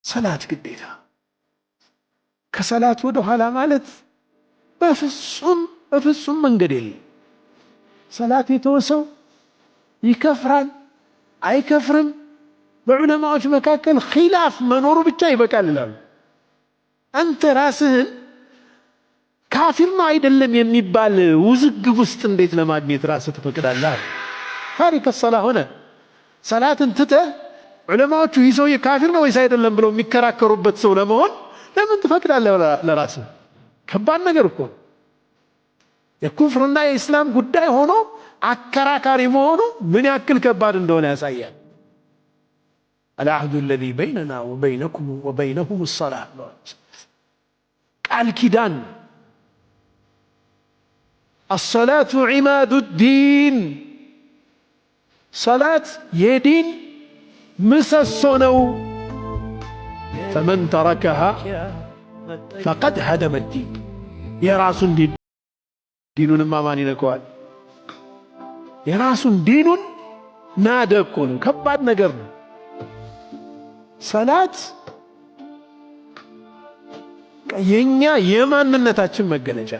ሰላት ግዴታ። ከሰላት ወደ ኋላ ማለት በፍጹም በፍጹም መንገድ የለም። ሰላት የተወ ሰው ይከፍራል አይከፍርም፣ በዑለማዎች መካከል ኺላፍ መኖሩ ብቻ ይበቃል ይላሉ። አንተ ራስህን ካፊር ነው አይደለም የሚባል ውዝግብ ውስጥ እንዴት ለማግኘት ራስህ ትፈቅዳለህ? تارك الصلاة ሆነ ሰላትን ትተህ ዑለማዎቹ ይህ ሰውዬ ካፊር ነው ወይስ አይደለም ብለው የሚከራከሩበት ሰው ለመሆን ለምን ትፈቅዳለህ ለራስህ? ከባድ ነገር እኮ ነው። የኩፍርና የኢስላም ጉዳይ ሆኖ አከራካሪ መሆኑ ምን ያክል ከባድ እንደሆነ ያሳያል። العهد الذي بيننا وبينكم وبينهم الصلاة ብለዋል። ቃል ኪዳን الصلاة عماد الدين፣ ሰላት የዲን ምሰሶ ነው። فمن تركها فقد هدم الدين። የራሱን ዲኑንማ ማን ይነካዋል? የራሱን ዲኑን ናደ እኮ ነው። ከባድ ነገር ነው። ሰላት የኛ የማንነታችን መገለጫ።